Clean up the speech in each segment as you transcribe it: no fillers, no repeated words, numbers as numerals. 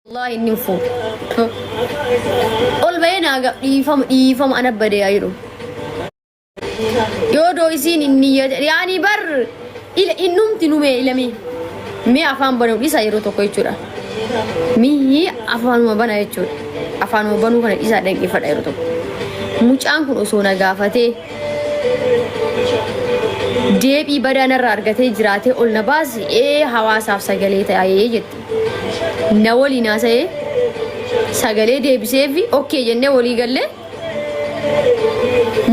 Wallaahi inni hin fuudhu. Ol bahee naa dhiifama dhiifama ana badee haa jedhu. Yoo doo isiin inni yaani bar ila innumti numee ilamee mee afaan banuu dhisa yeroo tokko jechuudha. Mii afaanuma bana jechuudha. Afaanuma banuu kana dhisaa dhaggeeffadha yeroo tokko. Mucaan kun osoo na gaafatee deebii badaa narraa argatee jiraatee ol na baasi ee hawaasaaf sagalee ta'ee jette. Na waliin haasa'ee sagalee deebisee fi okkee jennee walii gallee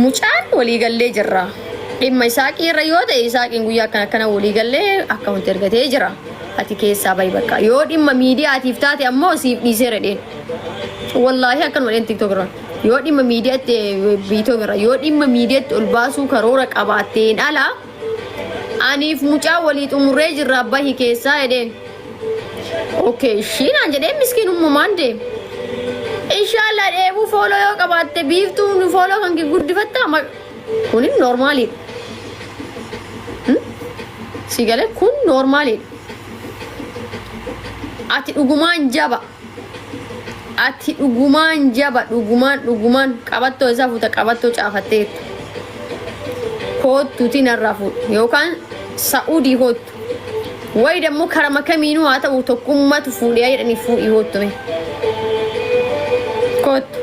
mucaan walii gallee jirra. Dhimma Isaaqii irra yoo ta'e Isaaqiin guyyaa akkana akkana walii gallee akka wanti ergatee jira. Ati keessaa bahi bakka. Yoo dhimma miidiyaatiif taate ammoo siif dhiiseera dheen. Wallaahi akkanuma dheen tiktok irra. Yoo dhimma miidiyaatti biitoo irra yoo dhimma miidiyaatti ol baasuu karoora qabaatteen ala aniif mucaa walii xumurree jirra bahi keessaa jedheen. Okay, ishii naan jedhee miskiin uumamaan deem. Inshallah dheebuu fooloo yoo qabaatte biiftuun fooloo kan kee guddifattaa kun noormaaliidha. Si galee kun noormaaliidha. Ati dhugumaan jaba. Ati dhugumaan jaba dhugumaan dhugumaan qabattoo isaa fuuta qabattoo caafatteettu. Koottuuti narraa fuudhu yookaan Sa'uudii koottu. Wayi dammoo karama kamiinuu haa ta'u tokkummatu fuudhee jedhanii fuudhii koottume. Koottu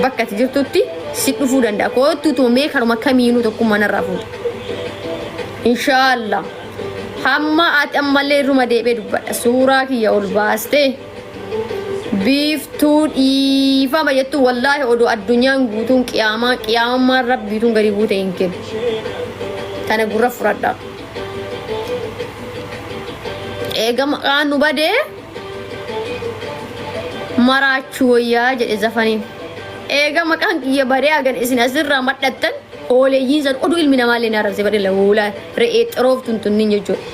bakka ati jirtutti si dhufuu danda'a. Koottuutuma mee karuma kamiinuu tokkummaa narraa fuudhu. Inshaallah. Hamma ati ammallee irruma deebi'ee dubbadha. Suuraa kiyya ol baastee biiftuu dhiifama jettu wallaahi odoo addunyaan guutuun qiyaamaa qiyaamummaan rabbiituun gadi buute hin kennu. Tana gurra fudhadha. Eega maqaan nu badee maraachuu wayyaa jedhe zafaniin. Eega maqaan kiyya badee hagan isin asirraa madhattan hooleeyyiin san oduu ilmi namaallee na arrabse badhe lawuulaa re'ee xirooftuun tunniin jechuudha.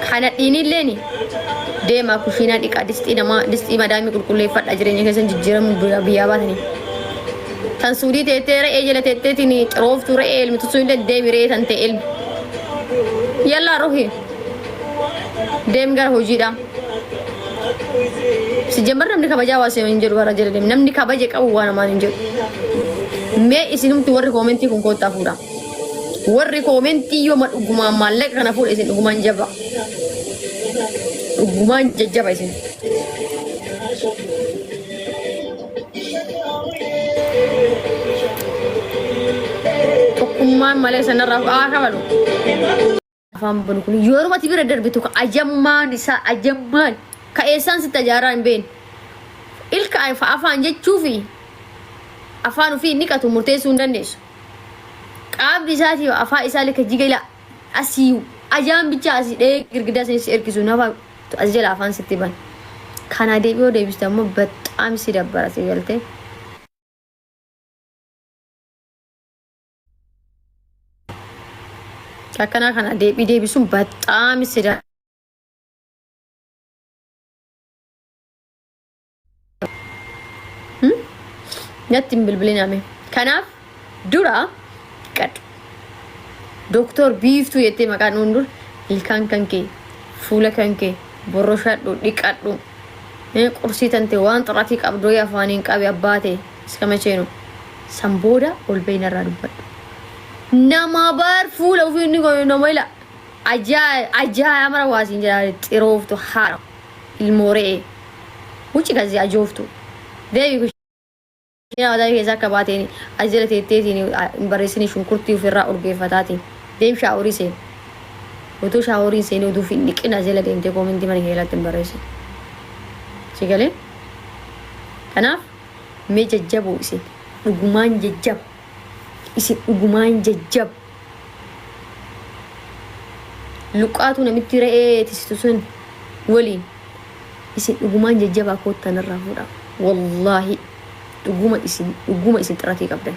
Kana dhiinilleeni deemaa kushiinaa dhiqaa distii namaa distii madaamii qulqulleeffadha jireenya keessan jijjiiramuu biyyaa baatanii. Tan suudii teettee re'ee jala teetteetiin xirooftuu re'ee elmitu sun illee deemi re'ee tan ta'e elmi. Yallaa ruhi deem gara hojiidha. Si jammar namni kabajaa waa hin jedhu bara jala deem namni kabaja qabu waa namaan hin jedhu. Mee isinumti warri koomentii kun koottaa fuudha. Warri koomentii yooma dhugumaan maallaqa kana fuudha isin dhugumaan jaba. Dhugumaan jajjaba isin. Tokkummaan malee sanarraa haa kabalu. Afaan banu kun yoorumati bira darbitu ka ajammaan isaa ajammaan ka eessaan sitti ajaaraa hin beekne. Ilka afaan jechuufi afaan ofii inni qatu murteessuu hin dandeessu. Qaamni isaatii afaan isaa lika jiga ila asii ajaan bichaa asii dhahee girgidaa sanis si erkisu nafa as jala afaan sitti ban. Kana deebi'oo deebiste ammoo baxxaam si dabbara si galtee. Akkanaa kana deebii deebisuun baxxaam si dabbara. Natti hin bilbiliname. Kanaaf dura qadhu. Doktor Biiftuu jettee maqaa nuun dur ilkaan kan kee fuula kan kee borroshadhu dhiqadhu qursii tante waan xiratii qabdu wayii afaaniin qabi abbaa ta'e iska macheenu san booda ol bahi narraa dubbadhu. Nama bar fuula ofii inni godhu nama ila ajaa ajaa mara waasiin jedha xirooftu haara ilmoo re'ee wuci kazi ajooftu deebi kushiinaa mataa keessa akka baateen as jala teetteetiin hin barreessini shunkurtii ofirraa urgeeffataatiin deem shaaworii seeni utuu shaaworii hin seeni utuu hin dhiqin as jala deemtee koomentii mana keelatti hin barreessin si galee kanaaf mee jajjaboo isin dhugumaan jajjaba isin dhugumaan jajjaba Luqqaatuu namitti re'ee tisitu sun waliin isin dhugumaan jajjabaa koottaa narraa fuudhaa. Wallaahi dhuguma isin dhuguma isin xiratii qabdan.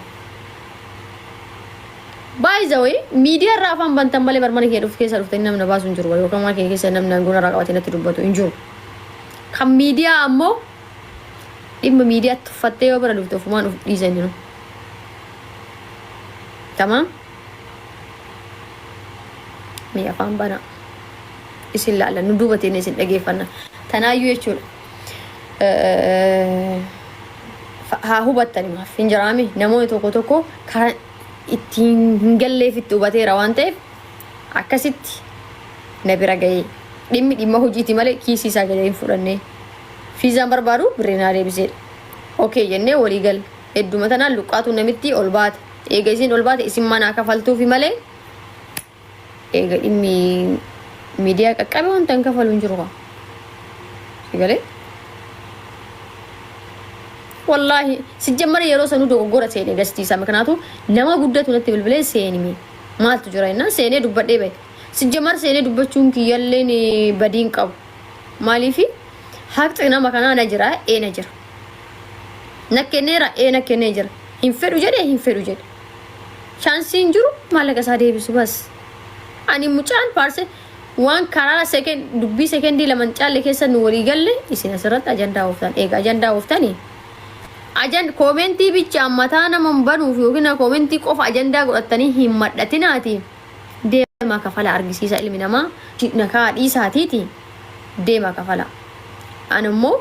By the way, miidiyaa irraa afaan bantan malee bar mana kee dhufu keessa dhuftanii namni na baasu hin jiru yookaan mana kee keessa namni aangoo narraa qabatee natti dubbatu hin jiru. Kan miidiyaa ammoo dhimma miidiyaa tuffattee yoo bira dhufte ofumaan of dhiisanii nu. Tamaam. Mee afaan banaa. Isin laalla nu duuba teenne isin dhageeffanna. Tanaayyuu jechuudha. Haa hubattani maaf hin jiraami namoonni tokko tokko karaa ittiin hin galleefitti hubateera waan ta'eef akkasitti na bira ga'ee dhimmi dhimma hojiiti malee kiisii isaa gadi hin fudhannee fiizaan barbaadu birrii naa deebiseedha. Okey jennee walii galle. Hedduma tanaan luqqaatuun namittii ol baate. Eega isiin ol baate isin manaa kafaltuufi malee eega dhimmi miidiyaa qaqqabe wanta hin kafalu hin jiru kaa. Si galee? Wallaahi sijjammara yeroo sanuu dogoggora seene gastiisaa miknaatu nama guddatu natti bilbilee seenimi maaltu jira jennaan seenee dubbadhee bahe. Sijjammara seenee dubbachuun kiyyalleen badii hin qabu. Maaliifi haqxi nama kanaa na jira ee na jira. Na kenneera ee na kennee jira. Hin fedhu jedhe hin fedhu jedhe. Chaansiin jiru maallaqa isaa deebisu bas. Ani mucaan paarse waan karaa seken dubbii sekendii lama hin caalle keessa nu walii galle isin asirratti ajandaa ooftan. Eega ajandaa ooftani ajan koomentii bichaan mataa nama hin banuuf yookiin koomentii qofa ajandaa godhattanii hin madhatinaati. Deemaa kafala argisiisa ilmi namaa nakaa dhiisaatiiti deemaa kafala. Ani immoo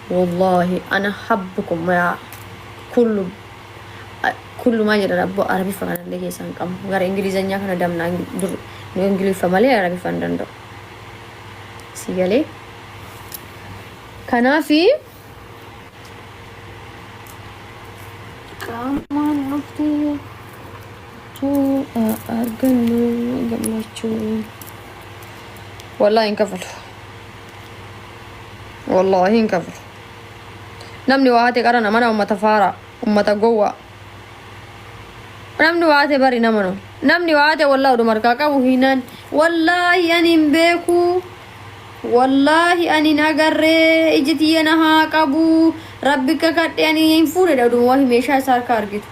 Wallaahi ana habbukum yaa kullu kullu maal jedhan abbo arabiffa kanallee keessaa hin qabnu gara ingilizanyaa kana damnaa dur nu ingiliffa malee arabiffa hin danda'u si galee kanaafi qaamaan dhuftee tuu argannu gammachuu wallaahi hin kafalu. Wallaahi hin kafalu. Namni waa hate qara nama ummata faara ummata gowwaa. Namni waa hate bari nama nu. Namni waa hate wallaahi oduma harkaa qabu hinan. Wallaahi ani hin beeku. Wallaahi ani hin agarree iji tiyya na haa qabu. Rabbi kakadhe ani hin fuudhedha oduma wahi meeshaa isaa harkaa argitu.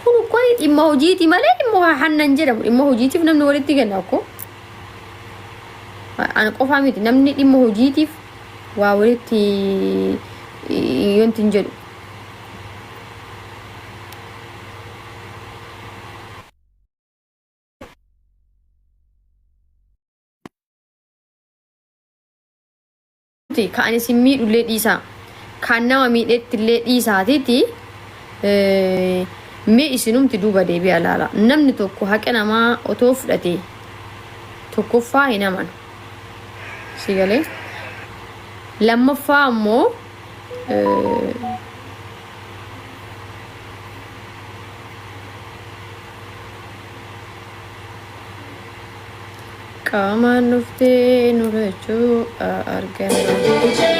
Kun ukkoo dhimma hojiiti malee dhimma hannan jedhamu. Dhimma hojiitiif namni walitti kenna ukkoo. Ana qofaa miti namni dhimma hojiitiif waa walitti yonti hin jedhu. Ka ani isin miidhullee dhiisaa. Kan nama miidhettillee dhiisaatiiti mee isinumti duuba deebi'a laala. Namni tokko haqa namaa otoo fudhatee tokkoffaa hin amanu. Si galee? Lammaffaa ammoo Qaamaan dhuftee nu lachuu arganna.